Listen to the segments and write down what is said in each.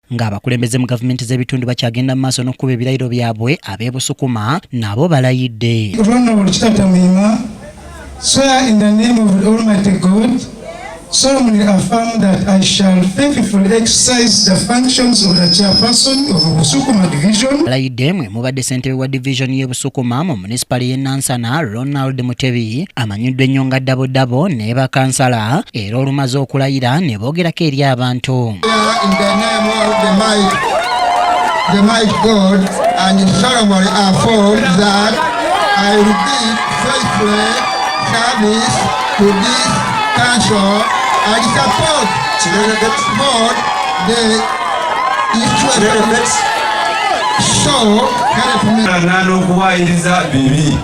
Ng'abakulembeze mu gavumenti z'ebitundu bakyagenda mu maaso n'okukuba ebirayiro byabwe, ab'e Busukuma nabo balayidde. Ronald Kitata Muyima, swear in the name of the Almighty God, solemnly affirm that I shall faithfully exercise the functions of the chairperson of Busukuma Division. Balayidde mwe mubadde ssentebe wa division y'e Busukuma mu munisipaali y'e Nansana, Ronald Mutebi, amanyiddwa ennyo nga Dabodabo, ne bakansala, era olumaze okulayira ne boogerako eri abantu. In the name of the might God, and solemnly affirm that I will give faithfully service to this council and support both the institution. So help me. N'okuwaayiriza bibi.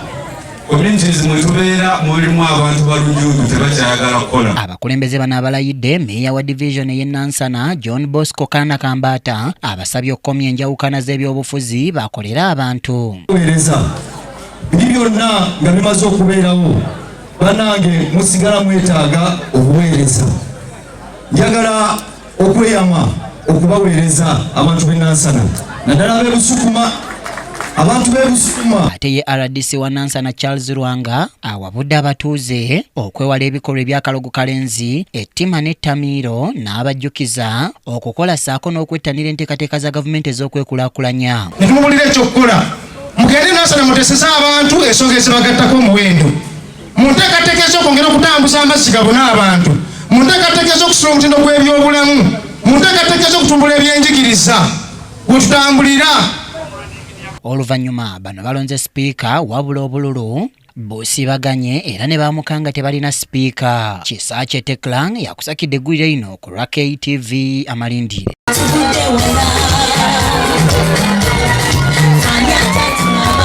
Communities mwe tubeera mulimu abantu balunjuutu, tebakyayagala kukola. Abakulembeze bano abalayidde, meeya wa division ey'e Nansana, John Bosco Kaana Kambaata, abasabye okukomya enjawukana z'ebyobufuzi bakolere abantu. Weereza biri byonna nga bimaze okubeerawo, bannange, musigala mwetaaga obuweereza. Njagala okweyama okubaweereza abantu b'e Nansana, naddala ab'e Busukuma, abantu b'e Busukuma. Ate ye RDC wa Nansana, Charles Lwanga, awabudde abatuuze okwewala ebikolwa ebyakalogo kalenzi, ettima n'ettamiiro, n'abajjukiza okukola ssaako n'okwettanira enteekateeka za gavumenti ez'okwekulaakulanya. Ne tumubulira ekyokukola: mugende Nansana, muteseze abantu ensonga ezibagattako omuwendo mu nteekateeka ez'okwongera okutambuza amazzi gabona abantu, mu nteekateeka ez'okusula omutindo gw'ebyobulamu, mu nteekateeka ez'okutumbula ebyenjigiriza we tutambulira. Oluvannyuma bano balonze sipiika, wabula obululu busibaganye era ne bamuka nga tebalina sipiika. Kisaakye Teklang yakusakidde eggulire lino ku lwa KTV Amalindire. Tuvudde.